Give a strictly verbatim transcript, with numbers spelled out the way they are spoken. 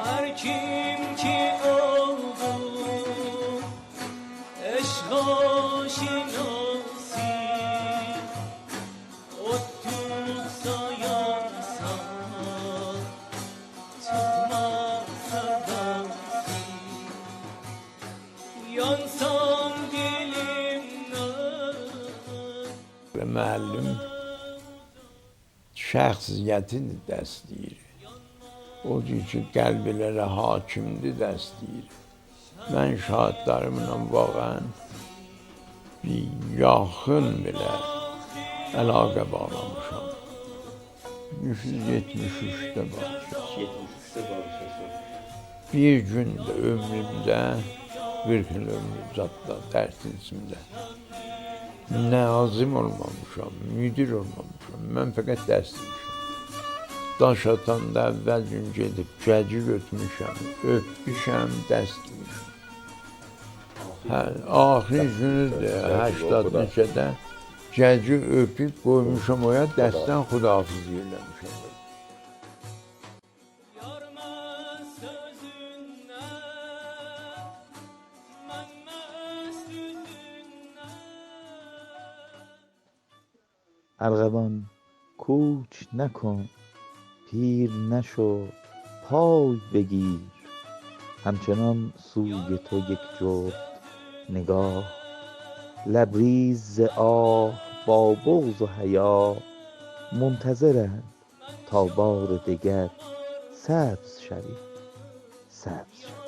هر کیم کی اولدو عشق آشناسی، اوتدوقسا یانسان، چیخماسا داسی، یانسان دلیمدن. و معلم شخصیتینی دستله‌ییر. او جور کی، قلبلره حاکمدیر، دستله‌ییر. من شاگیردلریمله واقعاً بیر یاخین بئله علاقه باغلامیشام. اوچ یوز یئتمیش اوچده باغلیشیب. یئتمیش اوچده باغلیشیبسینیز. بیر گون ده عؤمرومده، قیرخ ایل عؤمروم زاددا، درس ایچینده، ناظم اولمامیشام، مدیر اولمامیشام. من فقط درس دئمیشم. داش آتاندا اول گون گئدیب گجی گؤتورموشم، اؤپموشم، درس دئمیشم. هه، آخرین گونو ده، هشتاد نئچه‌ده گجی اؤپوب قویموشام اویا، درسدن خداحافظی ائله‌میشم. ارغوان، کوچ نکن، پیر نشو، پای بگیر، همچنان سوی تو یک جفت نگاه. لبریز ز آه، با بغض و حیا منتظرند تا بار دگر سبز شوی، سبز شوی.